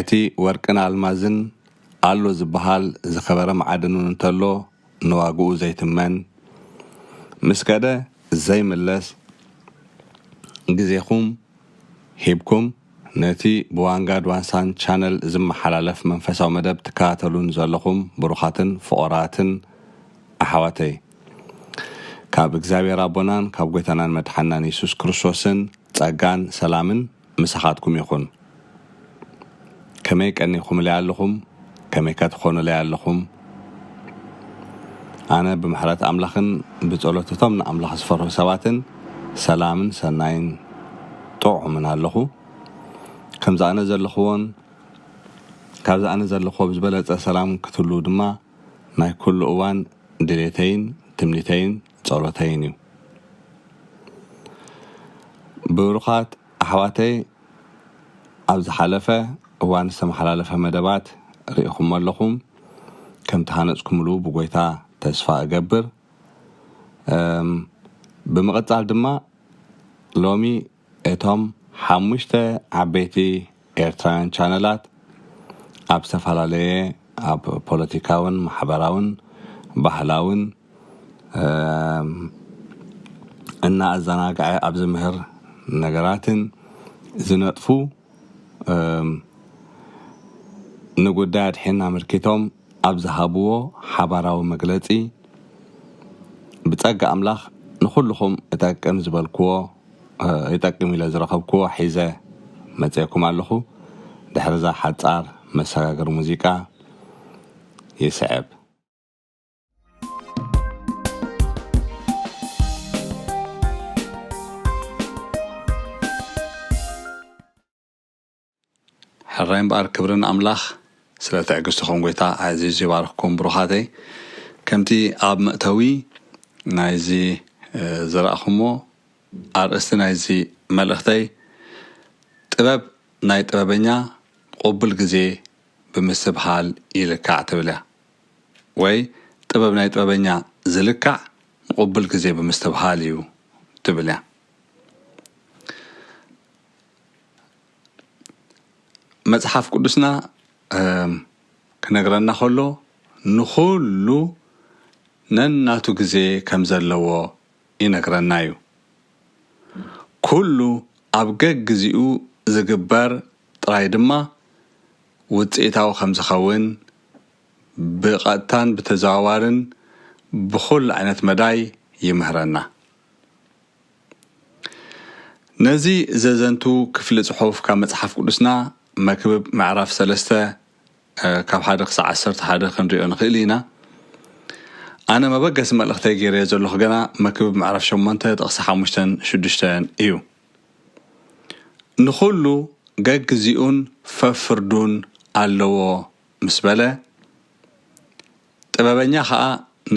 እቲ ወርቅን ኣልማዝን ኣሎ ዝበሃል ዝኸበረ መዓድን እውን እንተሎ ንዋግኡ ዘይትመን፣ ምስ ከደ ዘይምለስ፣ ግዜኹም ሂብኩም ነቲ ብዋንጋድ ዋንሳን ቻነል ዝመሓላለፍ መንፈሳዊ መደብ ትከታተሉን ዘለኹም ብሩኻትን ፍቑራትን ኣሕዋተይ፣ ካብ እግዚኣብሔር ኣቦናን ካብ ጐይታናን መድሓናን የሱስ ክርስቶስን ጸጋን ሰላምን ምሳኻትኩም ይኹን። ከመይ ቀኒኹምለይ ኣለኹም? ከመይ ከ ትኾኑለይ ኣለኹም? ኣነ ብምሕረት ኣምላኽን ብጸሎት እቶም ንኣምላኽ ዝፈርሁ ሰባትን ሰላምን ሰናይን ጥዑምን ኣለኹ። ከምዚ ኣነ ዘለኽዎን ካብዚ ኣነ ዘለኽዎ ብዝበለጸ ሰላም ክትህልዉ ድማ ናይ ኩሉ እዋን ድሌተይን ትምኒተይን ጸሎተይን እዩ። ብሩኻት ኣሕዋተይ፣ ኣብ ዝሓለፈ እዋን ዝተመሓላለፈ መደባት ርኢኹሞ ኣለኹም። ከም ተሃነጽኩምሉ ብጎይታ ተስፋ እገብር። እም፣ ብምቕጻል ድማ ሎሚ እቶም ሓሙሽተ ዓበይቲ ኤርትራውያን ቻነላት ኣብ ዝተፈላለየ፣ ኣብ ፖለቲካውን ማሕበራውን ባህላውን፣ እም፣ እናኣዘናግዐ ኣብ ዝምህር ነገራትን ዝነጥፉ፣ እም፣ ንጉዳይ ኣድሒን ኣመልኪቶም ኣብ ዝሃብዎ ሓባራዊ መግለጺ፣ ብጸጋ ኣምላኽ ንኹልኹም እጠቅም ዝበልክዎ፣ እ፣ ይጠቅም ኢለ ዝረኸብክዎ ሒዘ መጺኤኩም ኣለኹ። ድሕሪ እዛ ሓጻር መሰጋገሪ ሙዚቃ ይስዕብ። ሕራይ እምበኣር ክብሪ ንኣምላኽ፣ ስለ ትዕግስትኹም ጐይታ ኣዕዚዙ ይባርኽኩም ብሩኻተይ። ከምቲ ኣብ መእተዊ ናይዚ፣ እ፣ ዝረኣኹሞ ኣርእስቲ ናይዚ መልእኽተይ፣ ጥበብ ናይ ጥበበኛ ቅቡል ግዜ ብምስትብሃል ይልካዕ ትብል እያ። ወይ ጥበብ ናይ ጥበበኛ ዝልካዕ ንቅቡል ግዜ ብምስትብሃል እዩ ትብል እያ። መጽሓፍ ቅዱስና፣ እም፣ ክነግረና ከሎ ንኹሉ ነናቱ ግዜ ከም ዘለዎ ይነግረና እዩ። ኩሉ ኣብ ገግዜኡ ዝግበር ጥራይ ድማ ውጽኢታዊ ከም ዝኸውን ብቐጥታን ብተዘዋዋርን ብኹሉ ዓይነት መዳይ ይምህረና። ነዚ ዘዘንቱ ክፍሊ ጽሑፍ ካብ መጽሓፍ ቅዱስና መክብብ ምዕራፍ ሰለስተ፣ እ፣ ካብ ሓደ ክሳዕ ዓሰርተ ሓደ ክንሪኦ ንኽእል ኢና። ኣነ መበገሲ መልእኽተይ ገይረዮ ዘለኹ ገና መክብብ ምዕራፍ ሸሞንተ ጥቕሲ ሓሙሽተን ሽዱሽተን እዩ። ንኹሉ ገግዜኡን ፈፍርዱን ኣለዎ ምስ በለ፣ ጥበበኛ ኸኣ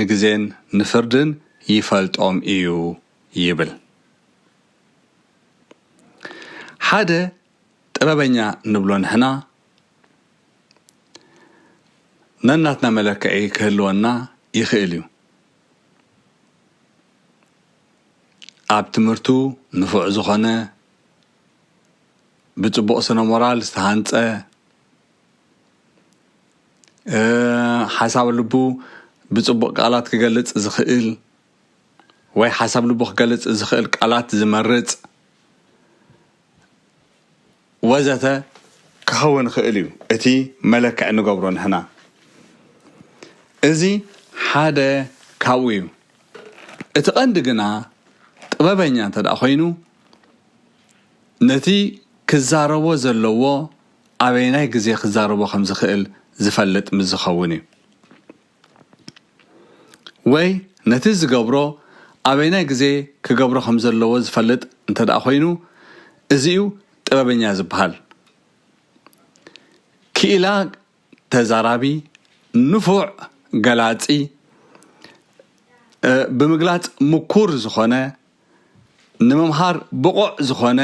ንግዜን ንፍርድን ይፈልጦም እዩ ይብል። ሓደ ጥበበኛ ንብሎ ንሕና ነናትና መለክዒ ክህልወና ይኽእል እዩ። ኣብ ትምህርቱ ንፉዕ ዝኾነ፣ ብጽቡቕ ስነ ሞራል ዝተሃንጸ፣ እ፣ ሓሳብ ልቡ ብጽቡቕ ቃላት ክገልጽ ዝኽእል ወይ ሓሳብ ልቡ ክገልጽ ዝኽእል ቃላት ዝመርጽ ወዘተ ክኸውን ይኽእል እዩ። እቲ መለክዒ ንገብሮ ንሕና። እዚ ሓደ ካብኡ እዩ። እቲ ቀንዲ ግና ጥበበኛ እንተ ደኣ ኮይኑ ነቲ ክዛረቦ ዘለዎ ኣበየናይ ግዜ ክዛረቦ ከም ዝኽእል ዝፈልጥ ምስ ዝኸውን እዩ። ወይ ነቲ ዝገብሮ ኣበየናይ ግዜ ክገብሮ ከም ዘለዎ ዝፈልጥ እንተ ደኣ ኮይኑ እዚ እዩ ጥበበኛ ዝበሃል። ክኢላ ተዛራቢ፣ ንፉዕ ገላጺ፣ እ፣ ብምግላጽ ምኩር ዝኾነ፣ ንምምሃር ብቑዕ ዝኾነ፣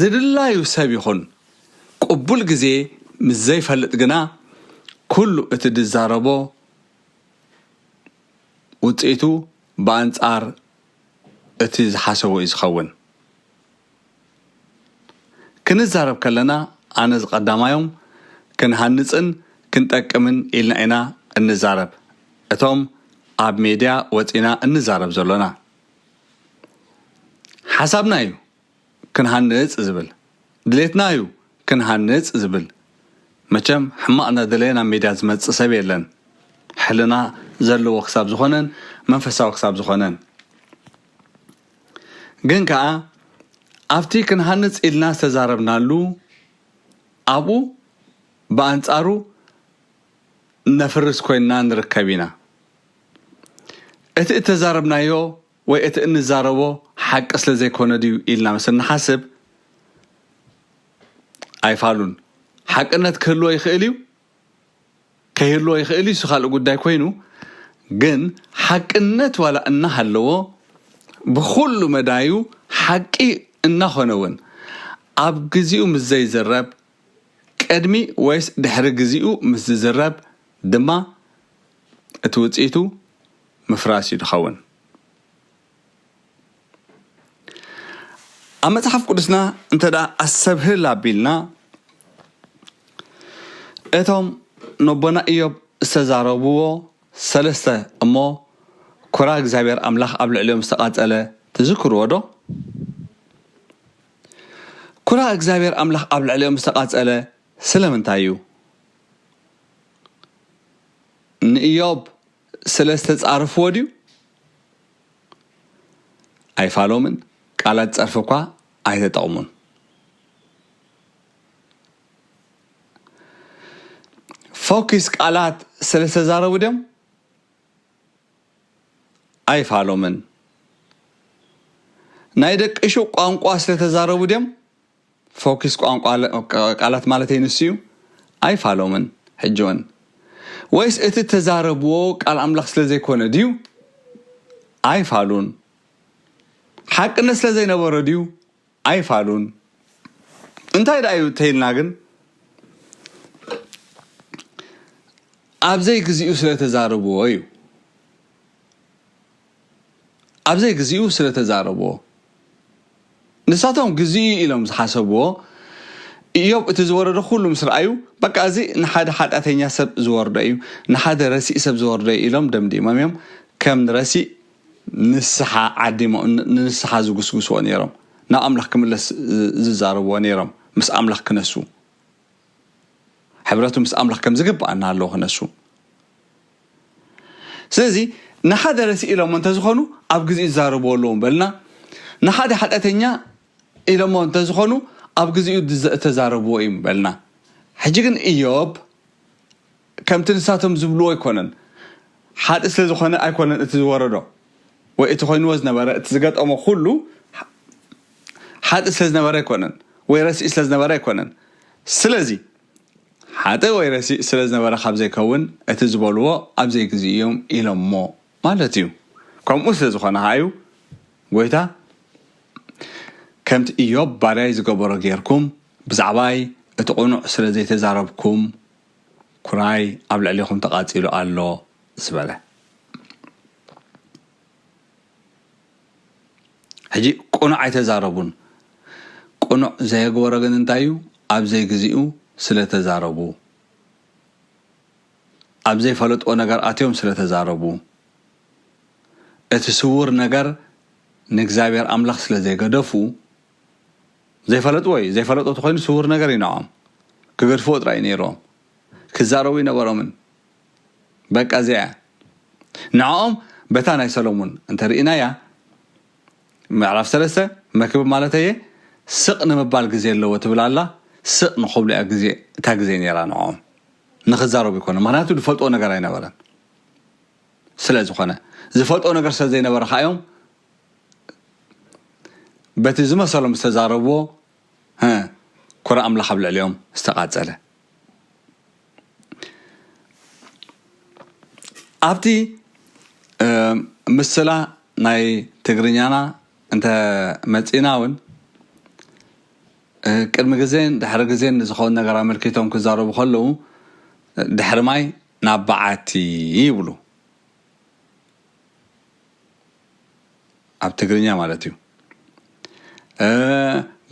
ዝድላዩ ሰብ ይኹን ቅቡል ግዜ ምስ ዘይፈልጥ ግና ኩሉ እቲ ዝዛረቦ ውጽኢቱ ብኣንጻር እቲ ዝሓሰቦ እዩ ዝኸውን። ክንዛረብ ከለና ኣነ ዝቐዳማዮም ክንሃንጽን ክንጠቅምን ኢልና ኢና እንዛረብ። እቶም ኣብ ሜድያ ወጺና እንዛረብ ዘሎና ሓሳብና እዩ ክንሃንጽ ዝብል፣ ድሌትና እዩ ክንሃንጽ ዝብል። መቸም ሕማቕ እናደለየ ናብ ሜድያ ዝመጽእ ሰብ የለን፣ ሕልና ዘለዎ ክሳብ ዝኾነን መንፈሳዊ ክሳብ ዝኾነን። ግን ከኣ ኣብቲ ክንሃንጽ ኢልና ዝተዛረብናሉ ኣብኡ ብኣንጻሩ ነፍርስ ኮይንና ንርከብ ኢና። እቲ እተዛረብናዮ ወይ እቲ እንዛረቦ ሓቂ ስለ ዘይኮነ ድዩ ኢልና ምስ እንሓስብ ኣይፋሉን። ሓቅነት ክህልዎ ይኽእል እዩ፣ ከይህልዎ ይኽእል እዩ፣ እሱ ካልእ ጉዳይ ኮይኑ፣ ግን ሓቅነት ዋላ እናሃለዎ ብኹሉ መዳዩ ሓቂ እናኾነ እውን ኣብ ግዜኡ ምስ ዘይዝረብ ቅድሚ ወይስ ድሕሪ ግዜኡ ምስ ዝዝረብ ድማ እቲ ውፅኢቱ ምፍራስ እዩ ዝኸውን። ኣብ መጽሓፍ ቅዱስና እንተ ደኣ ኣሰብህል ኣቢልና እቶም ነቦና ኢዮብ ዝተዛረብዎ ሰለስተ እሞ ኩራ እግዚኣብሔር ኣምላኽ ኣብ ልዕሊኦም ዝተቓጸለ ትዝክርዎ ዶ? ኩራ እግዚኣብሔር ኣምላኽ ኣብ ልዕሊኦም ዝተቓጸለ ስለምንታይ እዩ? ንኢዮብ ስለ ዝተጻረፍዎ ድዩ? ኣይፋሎምን። ቃላት ጸርፊ እኳ ኣይተጠቕሙን። ፎኪስ ቃላት ስለ ዝተዛረቡ ድዮም? ኣይፋሎምን። ናይ ደቂ ሹቕ ቋንቋ ስለ ተዛረቡ ድዮም? ፎኪስ ቋንቋ ለ-፣ ቃላት ማለተይ ንሱ እዩ። ኣይፋሎምን ሕጂ እውን። ወይስ እቲ ተዛረብዎ ቃል ኣምላኽ ስለ ዘይኮነ ድዩ? ኣይፋሉን። ሓቅነት ስለ ዘይነበሮ ድዩ? ኣይፋሉን። እንታይ ደኣ እዩ እንተኢልና ግን፣ ኣብ ዘይግዚኡ ስለ ተዛረብዎ እዩ። ኣብ ዘይግዚኡ ስለ ተዛረብዎ። ንሳቶም ግዚኡ ኢሎም ዝሓሰብዎ፣ ኢዮብ እቲ ዝወረዶ ኩሉ ምስ ረኣዩ፣ በቃ እዚ ንሓደ ሓጢኣተኛ ሰብ ዝወርዶ እዩ፣ ንሓደ ረሲእ ሰብ ዝወርዶ እዩ ኢሎም ደምዲሞም እዮም። ከም ንረሲእ ንስሓ ዓዲሞ-፣ ን-፣ ንንስሓ ዝጉስጉስዎ ነይሮም። ናብ ኣምላኽ ክምለስ ዝ-፣ ዝዛረብዎ ነይሮም። ምስ ኣምላኽ ክነሱ። ሕብረቱ ምስ ኣምላኽ ከም ዝግባእ እናሃለዎ ክነሱ። ስለዚ ንሓደ ረሲእ ኢሎሞ እንተዝኾኑ ኣብ ግዜኡ ዝዛረብዎ ኣለዎም በልና። ንሓደ ሓጢኣተኛ ኢሎሞ እንተዝኾኑ ኣብ ግዜኡ ዝዘ-፣ እተዛረብዎ እዩ በልና። ሕጂ ግን ኢዮብ ከምቲ ንሳቶም ዝብልዎ ኣይኮነን። ሓጢእ ስለ ዝኾነ ኣይኮነን እቲ ዝወረዶ። ወይ እቲ ኮይንዎ ዝነበረ፣ እቲ ዝገጠሞ ኩሉ ሓጢእ ስለ ዝነበረ ኣይኮነን። ወይ ረሲእ ስለ ዝነበረ ኣይኮነን። ስለዚ ሓጢእ ወይ ረሲእ ስለ ዝነበረ ካብ ዘይከውን፣ እቲ ዝበልዎ ኣብ ዘይግዜኡ እዮም ኢሎሞ ማለት እዩ። ከምኡ ስለ ዝኾነ ከኣ እዩ ጎይታ፣ ከምቲ ኢዮብ ባርያይ ዝገበሮ ጌርኩም፣ ብዛዕባይ እቲ ቅኑዕ ስለ ዘይተዛረብኩም፣ ኩራይ ኣብ ልዕሌኹም ተቓጺሉ ኣሎ ዝበለ። ሕጂ ቅኑዕ ኣይተዛረቡን። ቅኑዕ ዘየግበሮ ግን እንታይ እዩ? ኣብ ዘይግዜኡ ስለ ተዛረቡ፣ ኣብ ዘይፈለጥዎ ነገር ኣትዮም ስለ ተዛረቡ፣ እቲ ስዉር ነገር ንእግዚኣብሔር ኣምላኽ ስለ ዘይገደፉ፣ ዘይፈለጥዎ እዩ። ዘይፈለጦ ተኾይኑ ስዉር ነገር እዩ ንዕኦም። ክገድፍዎ ጥራይ እዩ ነይርዎም። ክዛረቡ ይነበሮምን። በቃ እዚኣ እያ። ንዕኦም በታ ናይ ሰሎሙን እንተርኢናያ፣ ምዕራፍ ሰለስተ መክብብ ማለተየ ስቕ ንምባል ግዜ ኣለዎ ትብል ኣላ። ስቕ ንኽብሉ እያ ግዜ፣ እታ ግዜ ነይራ ንዕኦም። ንኽዛረቡ ይኮነ። ምኽንያቱ ዝፈልጥዎ ነገር ኣይነበረን። ስለ ዝኾነ፣ ዝፈልጥዎ ነገር ስለ ዘይነበረ ከኣ እዮም በቲ ዝመሰሎም ዝተዛረብዎ፣ ህ፣ ኩራ ኣምላኽ ኣብ ልዕሊኦም ዝተቓጸለ። ኣብቲ፣ እ፣ ምስላ ናይ ትግርኛና እንተ መጺና እውን፣ እ፣ ቅድሚ ግዜን ድሕሪ ግዜን ንዝኸውን ነገር ኣመልኪቶም ክዛረቡ ከለዉ፣ ድሕሪ ማይ ናብ በዓቲ ይብሉ። ኣብ ትግርኛ ማለት እዩ። እ፣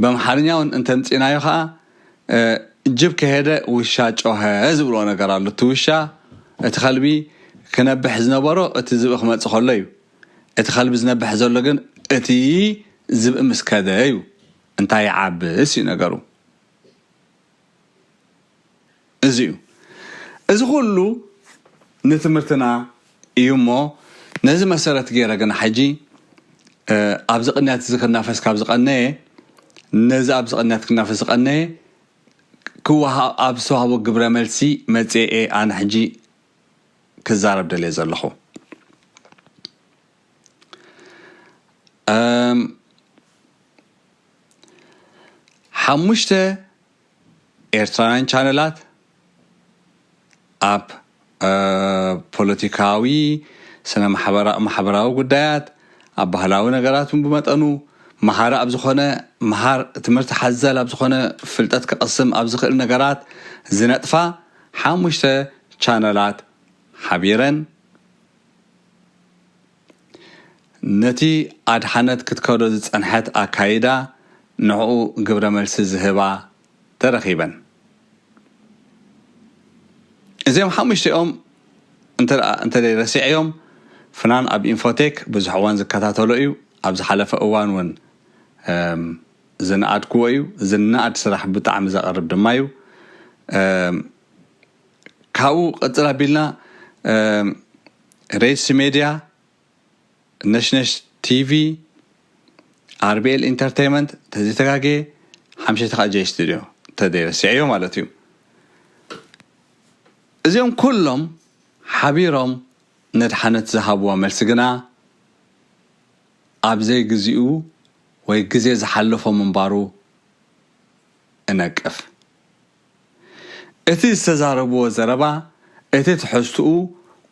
በምሓርኛ እውን እንተምጺናዮ ኸዓ እ፣ ጅብ ከሄደ ውሻ ጮኸ ዝብሎ ነገር ኣሎ። እቲ ውሻ፣ እቲ ከልቢ ክነብሕ ዝነበሮ እቲ ዝብኢ ክመጽእ ከሎ እዩ። እቲ ከልቢ ዝነብሕ ዘሎ ግን እቲ ዝብኢ ምስ ከደ እዩ። እንታይ ይዓብስ እዩ ነገሩ። እዚ እዩ። እዚ ኩሉ ንትምህርትና እዩ እሞ፣ ነዚ መሰረት ገይረ ግን ሕጂ፣ እ፣ ኣብዚ ቅንያት እዚ ክናፈስ ካብ ዝቐነየ፣ ነዚ ኣብዚ ቅንያት ክናፈስ ዝቐነየ፣ ክወሃ-፣ ኣብ ዝተዋህቦ ግብረ መልሲ መጽኤ ኣነ ሕጂ ክዛረብ ደልየ ዘለኹ። እም፣ ሓሙሽተ ኤርትራውያን ቻነላት ኣብ፣ እ፣ ፖለቲካዊ፣ ስነ ማሕበራ-፣ ማሕበራዊ ጉዳያት፣ ኣብ ባህላዊ ነገራት እውን ብመጠኑ መሃሪ ኣብ ዝኾነ፣ መሃር ትምህርቲ ሓዘል ኣብ ዝኾነ፣ ፍልጠት ክቐስም ኣብ ዝኽእል ነገራት ዝነጥፋ ሓሙሽተ ቻነላት ሓቢረን ነቲ ኣድሓነት ክትከዶ ዝጸንሐት ኣካይዳ ንዕኡ ግብረ መልሲ ዝህባ ተረኺበን። እዚኦም ሓሙሽቲኦም እንተ ደኣ፣ እንተ ደይ ረሲዐዮም፣ ፍናን ኣብ ኢንፎቴክ ብዙሕ እዋን ዝከታተሎ እዩ። ኣብ ዝሓለፈ እዋን እውን፣ እም፣ ዝነኣድክዎ እዩ። ዝነኣድ ስራሕ ብጣዕሚ ዘቕርብ ድማ እዩ። እም፣ ካብኡ ቅጽል ኣቢልና፣ እም፣ ሬድሲ ሜድያ፣ ነሽነሽ ቲቪ፣ ኣርቢኤል ኢንተርቴይመንት፣ ተዘይተጋግየ ሓምሸይቲ ከዓ ጄ ስቱዲዮ፣ ተደይረሲዐዮ ማለት እዩ። እዚኦም ኩሎም ሓቢሮም ነድሓነት ዝሃብዎ መልሲ ግና ኣብ ዘይግዚኡ ወይ ግዜ ዝሓለፎ ምንባሩ እነቅፍ። እቲ ዝተዛረብዎ ዘረባ፣ እቲ ትሕዝትኡ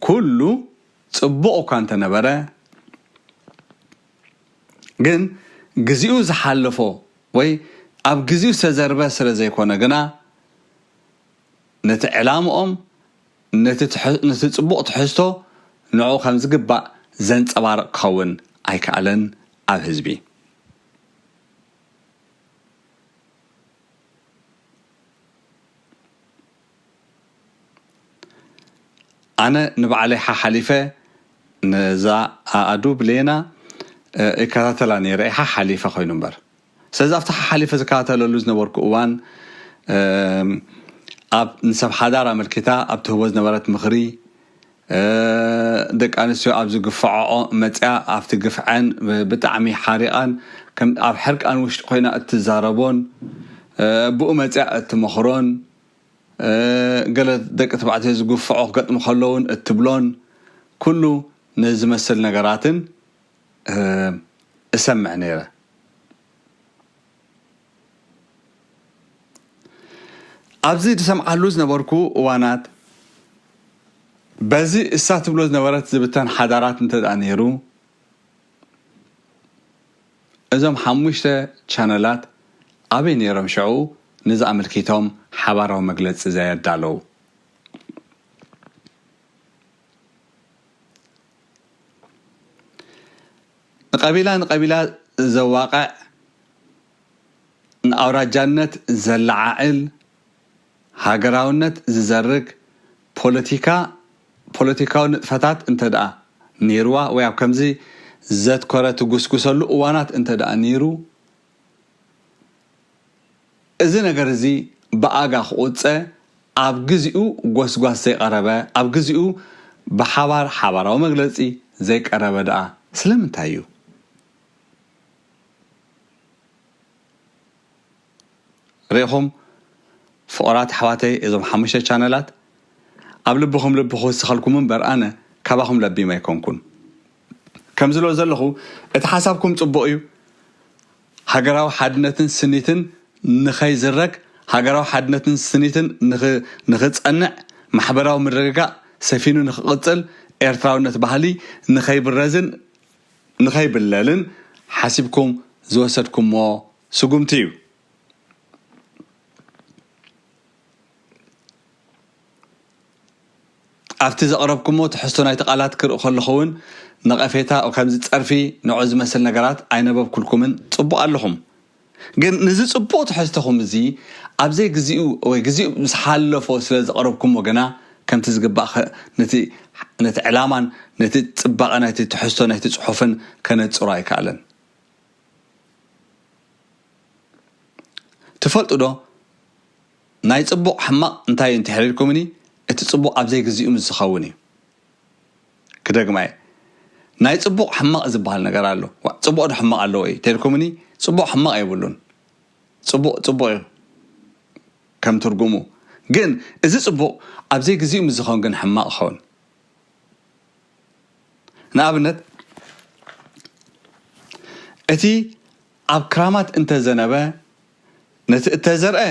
ኩሉ ጽቡቕ እኳ እንተነበረ፣ ግን ግዜኡ ዝሓለፎ ወይ ኣብ ግዜኡ ዝተዘርበ ስለ ዘይኮነ ግና፣ ነቲ ዕላምኦም፣ ነቲ ትሕ-፣ ነቲ ጽቡቕ ትሕዝቶ ንዕኡ ከም ዝግባእ ዘንጸባርቕ ክኸውን ኣይከኣለን ኣብ ህዝቢ። ኣነ ንባዕለይ ሓሓሊፈ ነዛ ኣኣዱ ብሌና፣ እ፣ ይከታተላ ነይረ፣ ሓሓሊፈ ኮይኑ እምበር። ስለዚ ኣብቲ ሓሓሊፈ ዝከታተለሉ ዝነበርኩ እዋን፣ እም፣ ኣብ ንሰብ ሓዳር ኣመልኪታ ኣብ ትህቦ ዝነበረት ምኽሪ፣ እ፣ ደቂ ኣንስትዮ ኣብ ዝግፍዐኦ መጽያ ኣብቲ ግፍዐን ብ-፣ ብጣዕሚ ሓሪቓን ከም ኣብ ሕርቃን ውሽጢ ኮይና እትዛረቦን፣ እ፣ ብኡ መጽያ እትመኽሮን፣ እ፣ ገለ ደቂ ተባዕትዮ ዝግፍዖ ክገጥሙ ከለውን እትብሎን ኩሉ ነዚ ዝመስል ነገራትን፣ እ፣ እሰምዕ ነይረ። ኣብዚ ዝሰምዓሉ ዝነበርኩ እዋናት፣ በዚ እሳ ትብሎ ዝነበረት ዝብተን ሓዳራት እንተ ደኣ ነይሩ፣ እዞም ሓሙሽተ ቻነላት ኣበይ ነይሮም ሽዑ? ነዚ ኣመልኪቶም ሓባራዊ መግለጺ ዘየዳለዉ። ንቐቢላ ንቐቢላ ዘዋቕዕ፣ ንኣውራጃነት ዘለዓዕል፣ ሃገራውነት ዝዘርግ ፖለቲካ፣ ፖለቲካዊ ንጥፈታት እንተ ደኣ ነይርዋ፣ ወይ ኣብ ከምዚ ዘትኮረ ትጉስጉሰሉ እዋናት እንተ ደኣ ነይሩ፣ እዚ ነገር እዚ ብኣጋ ክቑጸ ኣብ ግዚኡ ጎስጓስ ዘይቀረበ፣ ኣብ ግዚኡ ብሓባር ሓባራዊ መግለጺ ዘይቀረበ ደኣ ስለምንታይ እዩ? ርኢኹም ፍቑራት ኣሕዋተይ፣ እዞም ሓሙሽተ ቻነላት ኣብ ልብኹም ልቢ ክውስኸልኩም እምበር ኣነ ካባኹም ለቢም ኣይኮንኩን። ከም ዝብሎ ዘለኹ እቲ ሓሳብኩም ጽቡቕ እዩ። ሃገራዊ ሓድነትን ስኒትን ንኸይዝረግ፣ ሃገራዊ ሓድነትን ስኒትን ንኽ-፣ ንኽጸንዕ፣ ማሕበራዊ ምርግጋእ ሰፊኑ ንኽቕጽል፣ ኤርትራውነት ባህሊ ንኸይብረዝን ንኸይብለልን ሓሲብኩም ዝወሰድኩሞ ስጉምቲ እዩ። ኣብቲ ዘቕረብኩሞ ትሕዝቶ ናይቲ ቃላት ክርኢ ከለኹ እውን ነቐፌታ፣ ከምዚ ጸርፊ፣ ንዑ ዝመስል ነገራት ኣይነበብኩልኩምን። ጽቡቕ ኣለኹም። ግን ንዚ ጽቡቕ ትሕዝቶኹም እዚ ኣብ ዘይግዚኡ ወይ ግዚኡ ምስ ሓለፎ ስለ ዘቕረብኩሞ ግና፣ ከምቲ ዝግባእ ኸ-፣ ነቲ፣ ነቲ ዕላማን ነቲ ጽባቐ ናይቲ ትሕዝቶ ናይቲ ጽሑፍን ከነጽሮ ኣይከኣለን። ትፈልጡ ዶ? ናይ ጽቡቕ ሕማቕ እንታይ እዩ እንተሕሪድኩምኒ፣ እቲ ጽቡቕ ኣብ ዘይግዚኡ ምስ ዝኸውን እዩ። ክደግማ እየ። ናይ ጽቡቕ ሕማቕ ዝበሃል ነገር ኣሎ። ዋ፣ ጽቡቕ ዶ ሕማቕ ኣለዎ እዩ ተልኩምኒ፣ ጽቡቕ ሕማቕ የብሉን። ጽቡቕ ጽቡቕ እዩ ከም ትርጉሙ። ግን እዚ ጽቡቕ ኣብ ዘይግዚኡ ምስ ዝኸውን ግን ሕማቕ ይኸውን። ንኣብነት፣ እቲ ኣብ ክራማት እንተዘነበ፣ ነቲ እተዘርአ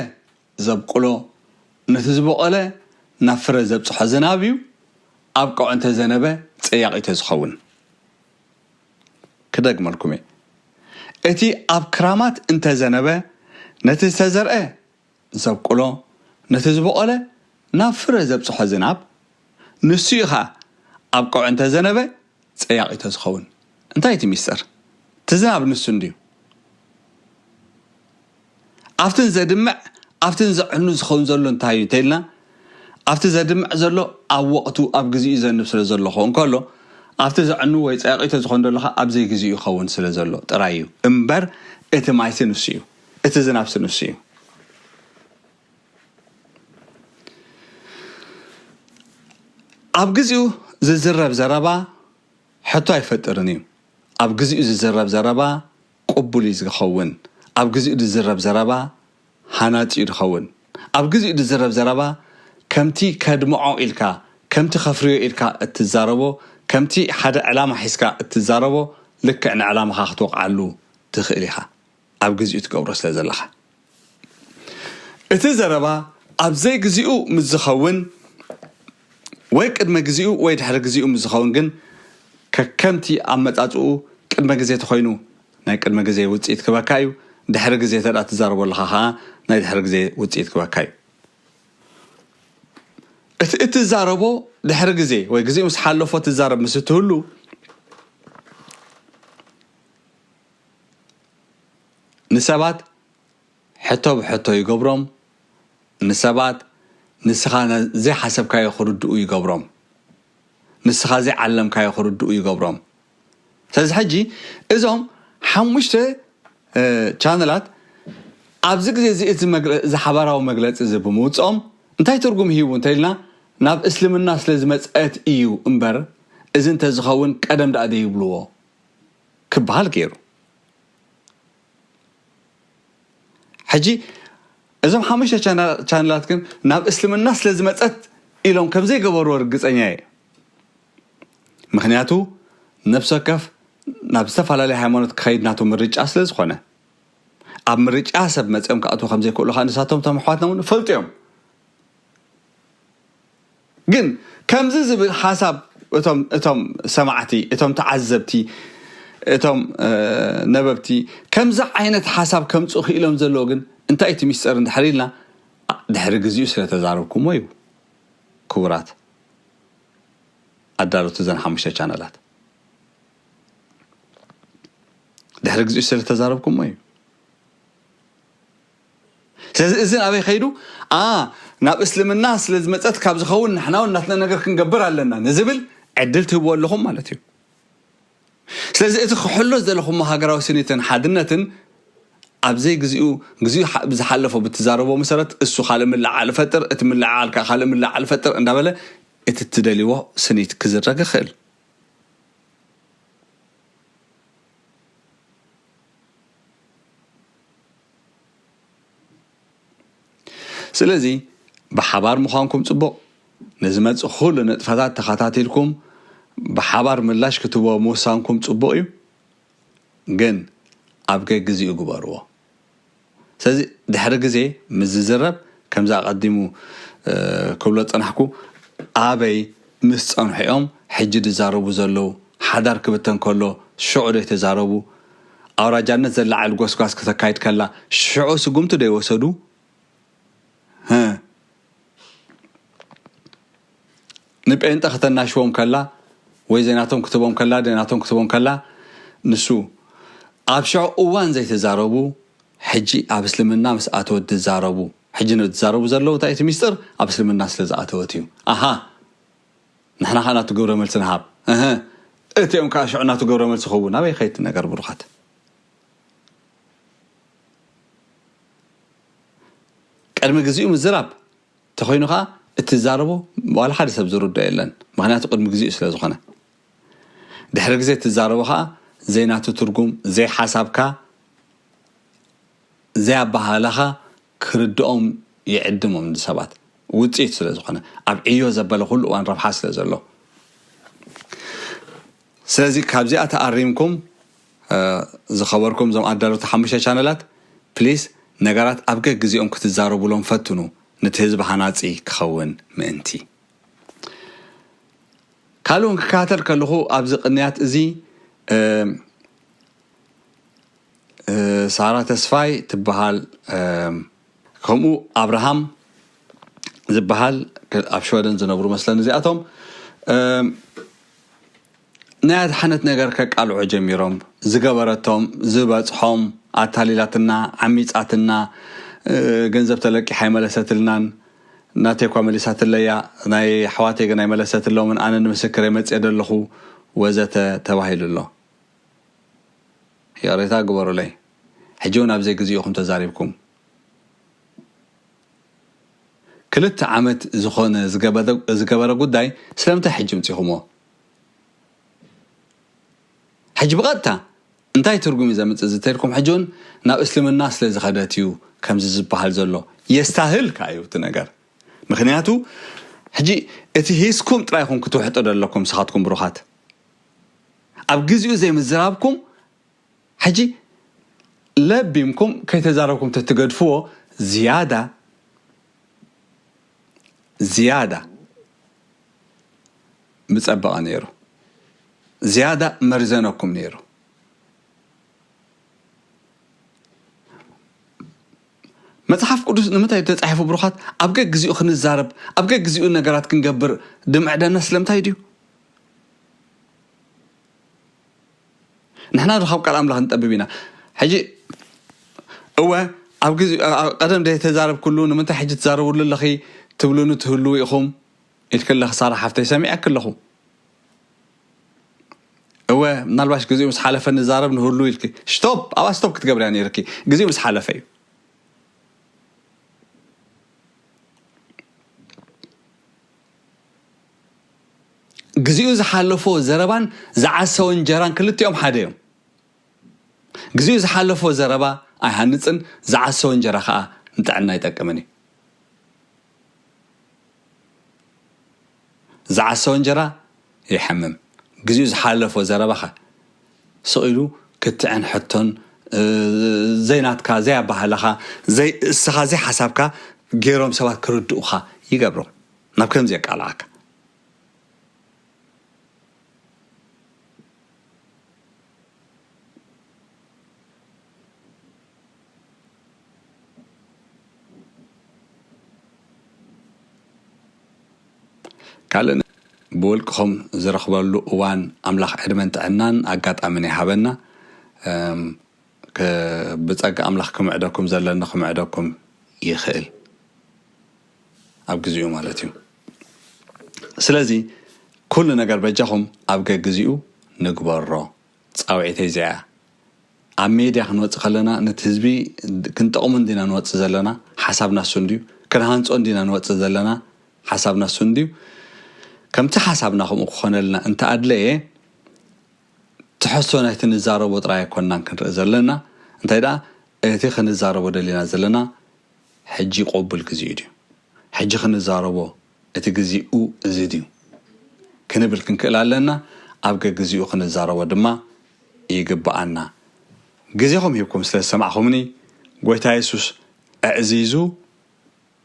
ዘብቁሎ፣ ነቲ ዝበቖለ ናብ ፍረ ዘብጽሖ ዝናብ እዩ። ኣብ ቀውዒ እንተዘነበ፣ ጸያቒ ተዝኸውን። ክደግመልኩም እየ። እቲ ኣብ ክራማት እንተዘነበ፣ ነቲ ዝተዘርአ ዘብቁሎ፣ ነቲ ዝበቖለ ናብ ፍረ ዘብጽሖ ዝናብ፣ ንሱ እዩ ኸኣ ኣብ ቀውዒ እንተዘነበ ጸያቒ ተዝኸውን። እንታይ እቲ ሚስጥር? እቲ ዝናብ ንሱ እንድዩ። ኣብትን ዘድምዕ፣ ኣብትን ዘዕኑ ዝኸውን ዘሎ እንታይ እዩ እንተኢልና፣ ኣብቲ ዘድምዕ ዘሎ ኣብ ወቕቱ ኣብ ግዚኡ ዘንብ ስለ ዘሎ ክኸውን ከሎ፣ ኣብቲ ዘዕኑ ወይ ጸያቒ ተዝኾን ዘሎ ኸኣ ኣብ ዘይግዚኡ ይኸውን ስለ ዘሎ ጥራይ እዩ እምበር፣ እቲ ማይሲ ንሱ እዩ። እቲ ዝናብሲ ንሱ እዩ። ኣብ ግዚኡ ዝዝረብ ዘረባ ሕቶ ኣይፈጥርን እዩ። ኣብ ግዚኡ ዝዝረብ ዘረባ ቅቡል እዩ ዝኸውን። ኣብ ግዚኡ ዝዝረብ ዘረባ ሃናጺ እዩ ዝኸውን። ኣብ ግዚኡ ዝዝረብ ዘረባ ከምቲ ከድምዖ ኢልካ፣ ከምቲ ከፍርዮ ኢልካ እትዛረቦ፣ ከምቲ ሓደ ዕላማ ሒዝካ እትዛረቦ፣ ልክዕ ንዕላማኻ ክትወቕዓሉ ትኽእል ኢኻ። ኣብ ግዚኡ ትገብሮ ስለ ዘለኻ። እቲ ዘረባ ኣብ ዘይግዚኡ ምስ ዝኸውን ወይ ቅድመ ግዚኡ ወይ ድሕሪ ግዚኡ ምስ ዝኸውን ግን ከከምቲ ኣመጻጽኡ ቅድመ ግዜ ተኾይኑ ናይ ቅድመ ግዜ ውጽኢት ክበካ እዩ። ድሕሪ ግዜ ተዳ ትዛረቦ ኣለኻ ኸዓ ናይ ድሕሪ ግዜ ውጽኢት ክበካ እዩ። እቲ እትዛረቦ ድሕሪ ግዜ ወይ ግዜ ምስ ሓለፎ ትዛረብ ምስ እትህሉ ንሰባት ሕቶ ብሕቶ ይገብሮም። ንሰባት ንስኻ ነ-፣ ዘይሓሰብካዮ ክርድኡ ይገብሮም። ንስኻ ዘይዓለምካዮ ክርድኡ ይገብሮም። ስለዚ ሕጂ እዞም ሓሙሽተ፣ እ፣ ቻነላት ኣብዚ ግዜ እዚ እዚ መግለ-፣ እዚ ሓባራዊ መግለጺ እዚ ብምውፅኦም እንታይ ትርጉም ሂቡ እንተኢልና፣ ናብ እስልምና ስለ ዝመፀት እዩ እምበር፣ እዚ እንተዝኸውን ቀደም ደኣ ዘይብልዎ ክበሃል ገይሩ። ሕጂ እዞም ሓሙሽተ ቻና-፣ ቻነላት ግን ናብ እስልምና ስለ ዝመፀት ኢሎም ከም ዘይገበርዎ ርግፀኛ እየ። ምኽንያቱ ነፍሲ ወከፍ ናብ ዝተፈላለየ ሃይማኖት ክኸይድ ናቱ ምርጫ ስለ ዝኾነ፣ ኣብ ምርጫ ሰብ መፂኦም ክኣትዉ ከም ዘይክእሉ ከዓ ንሳቶም እቶም ኣሕዋትና እውን ይፈልጡ እዮም። ግን ከምዚ ዝብል ሓሳብ እቶም፣ እቶም ሰማዕቲ፣ እቶም ተዓዘብቲ፣ እቶም፣ እ፣ ነበብቲ ከምዚ ዓይነት ሓሳብ ከምፅኡ ክኢሎም ዘለዎ ግን እንታይ እቲ ሚስጥር እንድሕር ኢልና፣ ድሕሪ ግዚኡ ስለ ተዛረብኩሞ እዩ። ክቡራት ኣዳለውቲ እዘን ሓሙሽተ ቻነላት፣ ድሕሪ ግዚኡ ስለ ተዛረብኩሞ እዩ። ስለዚ እዚ ናበይ ከይዱ? ኣ፣ ናብ እስልምና ስለ ዝመፀት ካብ ዝኸውን ንሕና እውን ናትና ነገር ክንገብር ኣለና ንዝብል ዕድል ትህብዎ ኣለኹም ማለት እዩ። ስለዚ እቲ ክሕሎ ዝደለኹሞ ሃገራዊ ስኒትን ሓድነትን ኣብ ዘይግዚኡ፣ ግዚኡ ሓ-፣ ብዝሓለፎ ብትዛረቦ መሰረት እሱ ካልእ ምልዕዓል ይፈጥር፣ እቲ ምልዕዓል ከኣ ካልእ ምልዕዓል ይፈጥር እንዳበለ እቲ እትደልይዎ ስኒት ክዝረግ ይኽእል። ስለዚ ብሓባር ምዃንኩም ጽቡቕ፣ ንዝመጽእ ኩሉ ንጥፈታት ተኸታቲልኩም ብሓባር ምላሽ ክትህቦ ምውሳንኩም ጽቡቕ እዩ። ግን ኣብ ገግዚኡ ግበርዎ። ስለዚ ድሕሪ ግዜ ምስ ዝዝረብ፣ ከምዚ ኣቐዲሙ፣ እ፣ ክብሎ ዝጸናሕኩ፣ ኣበይ ምስ ጸንሑ እዮም ሕጂ ዝዛረቡ ዘለዉ? ሓዳር ክብተን ከሎ ሽዑ ዶ ይተዛረቡ? ኣውራጃነት ዘለዓዕል ጎስጓስ ክተካይድ ከላ ሽዑ ስጉምቲ ዶ ይወሰዱ? ህ። ንጴንጠ ከተናሽዎም ከላ ወይ ዘይናቶም ክትቦም ከላ፣ ዘይናቶም ክትቦም ከላ፣ ንሱ ኣብ ሽዑ እዋን ዘይተዛረቡ ሕጂ ኣብ እስልምና ምስ ኣተወት ዝዛረቡ፣ ሕጂ ንዛረቡ ዘለዉ እንታይ እቲ ሚስጥር ኣብ እስልምና ስለ ዝኣተወት እዩ። ኣሃ፣ ንሕና ኸዓ ናቱ ግብረ መልሲ ንሃብ። እህ፣ እቲኦም ከዓ ሽዑ ናቱ ግብረ መልሲ ክህቡ ናበይ ኸይድ ነገር ብሩኻት? ቅድሚ ግዚኡ ምዝራብ ተኾይኑ ኸዓ እትዛረቦ ዋላ ሓደ ሰብ ዝርዶ የለን። ምኽንያቱ ቅድሚ ግዚኡ ስለ ዝኾነ። ድሕሪ ግዜ እትዛረቦ ኸዓ ዘይናቱ ትርጉም፣ ዘይሓሳብካ፣ ዘይኣባሃላኻ ክርድኦም ይዕድሞም ንሰባት። ውፅኢት ስለ ዝኾነ፣ ኣብ ዕዮ ዘበለ ኩሉ እዋን ረብሓ ስለ ዘሎ። ስለዚ ካብዚኣ ተኣሪምኩም፣ እ፣ ዝኸበርኩም እዞም ኣዳለውቲ ሓሙሽተ ቻነላት፣ ፕሊስ ነገራት ኣብ ገግዜኦም ክትዛረቡሎም ፈትኑ፣ ነቲ ህዝቢ ሃናፂ ክኸውን ምእንቲ። ካልእ እውን ክከታተል ከለኹ ኣብዚ ቅንያት እዚ፣ እ፣ እ፣ ሳራ ተስፋይ ትበሃል፣ እ፣ ከምኡ ኣብርሃም ዝበሃል፣ ኣብ ሽወደን ዝነብሩ መስለኒ እዚኣቶም። እ፣ ናይ ኣድሓነት ነገር ከቃልዑ ጀሚሮም። ዝገበረቶም፣ ዝበጽሖም፣ ኣታሊላትና፣ ዓሚጻትና፣ እ፣ ገንዘብ ተለቂሓ ኣይመለሰትልናን፣ ናተይ እኳ መሊሳትለያ፣ ናይ ኣሕዋተይ ግን ኣይመለሰትሎምን፣ ኣነ ንምስክር መጽየ ዘለኹ፣ ወዘተ ተባሂሉ ኣሎ። ይቕሬታ ግበሩለይ። ሕጂ እውን ኣብ ዘይግዜኡ ኢኹም ተዛሪብኩም። ክልተ ዓመት ዝኾነ ዝገበረ፣ ዝገበረ ጉዳይ ስለምንታይ ሕጂ ምጺኹሞ? ሕጂ ብቐጥታ እንታይ ትርጉም እዩ ዘምጽእ ዝተልኩም? ሕጂ እውን ናብ እስልምና ስለ ዝኸደት እዩ ከምዚ ዝበሃል ዘሎ። የስታህል ከኣ እዩ እቲ ነገር። ምኽንያቱ ሕጂ እቲ ሂዝኩም ጥራይ ኢኹም ክትውሕጦ ዘለኩም ንስኻትኩም ብሩኻት። ኣብ ግዜኡ ዘይምዝራብኩም ሕጂ ለቢምኩም ከይተዛረብኩም ተትገድፍዎ ዝያዳ፣ ዝያዳ ምጸበቐ ነይሩ። ዝያዳ መርዘነኩም ነይሩ። መጽሓፍ ቅዱስ ንምንታይ እዩ ተጻሒፉ ብሩኻት? ኣብ ገግዜኡ ክንዛረብ፣ ኣብ ገግዜኡ ነገራት ክንገብር ድምዕደና ስለምንታይ ድዩ? ንሕና ዶ ካብ ቃል ኣምላኽ ንጠብብ ኢና? ሕጂ እወ፣ ኣብ ግዜ፣ ኣ-፣ ኣ-፣ ቀደም ዘይተዛረብኩሉ ንምንታይ ሕጂ ትዛረብሉ ኣለኺ ትብሉኒ ትህልዉ ኢኹም ኢልኪ ኣለኺ ሳራ ሓፍተይ፣ ሰሚዐኪ ኣለኹ። እወ፣ ምናልባሽ ግዜኡ ምስ ሓለፈ ንዛረብ ንህሉ ኢልኪ። ስቶፕ፣ ኣብኣ ስቶፕ ክትገብርያ ነይርኪ። ግዜኡ ምስ ሓለፈ እዩ። ግዜኡ ዝሓለፎ ዘረባን ዝዓሰወ እንጀራን ክልቲኦም ሓደ እዮም። ግዜኡ ዝሓለፎ ዘረባ ኣይሃንጽን፣ ዝዓሰወ እንጀራ ኸኣ ንጥዕና ኣይጠቅምን እዩ። ዝዓሰወ እንጀራ የሐምም። ግዜኡ ዝሓለፎ ዘረባኸ ስቕ ኢሉ ክትዕን ሕቶን፣ እ፣ ዘይናትካ፣ ዘይኣባህላኻ፣ ዘይ-፣ እስኻ ዘይሓሳብካ ገይሮም ሰባት ክርድኡኻ ይገብሮም። ናብ ከምዚ የቃልዓካ። ካልእ ን-፣ ብውልቅኹም ዝረኽበሉ እዋን ኣምላኽ ዕድመን ጥዕናን ኣጋጣምን ይሃበና። እም፣ ከ-፣ ብጸጋ ኣምላኽ ክምዕደኩም ዘለኒ ክምዕደኩም ይኽእል፣ ኣብ ግዜኡ ማለት እዩ። ስለዚ ኩሉ ነገር በጃኹም ኣብ ገግዜኡ ንግበሮ። ጻውዒተይ እዚኣ እያ። ኣብ ሜድያ ክንወጽእ ከለና ነቲ ህዝቢ ክንጠቕሞ እንዲና ንወጽእ ዘለና፣ ሓሳብና እሱ እንድዩ። ክንሃንጾ እንዲና ንወጽእ ዘለና፣ ሓሳብና እሱ እንድዩ። ከምቲ ሓሳብና ከምኡ ክኾነልና እንተኣድለየ፣ ትሕዝቶ ናይቲ ንዛረቦ ጥራይ ኣይኮንናን ክንርኢ ዘለና። እንታይ ደኣ፣ እቲ ክንዛረቦ ደሊና ዘለና ሕጂ ቅቡል ግዜኡ ድዩ? ሕጂ ክንዛረቦ እቲ ግዜኡ እዚ ድዩ? ክንብል ክንክእል ኣለና። ኣብ ገግዜኡ ክንዛረቦ ድማ ይግብኣና። ግዜኹም ሂብኩም ስለ ዝሰማዕኹምኒ ጎይታ የሱስ ኣዕዚዙ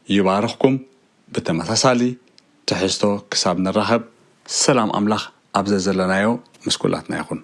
ይባርኽኩም። ብተመሳሳሊ ትሕዝቶ ክሳብ ንራኸብ፣ ሰላም ኣምላኽ ኣብ ዘዘለናዮ ምስ ኩላትና ይኹን።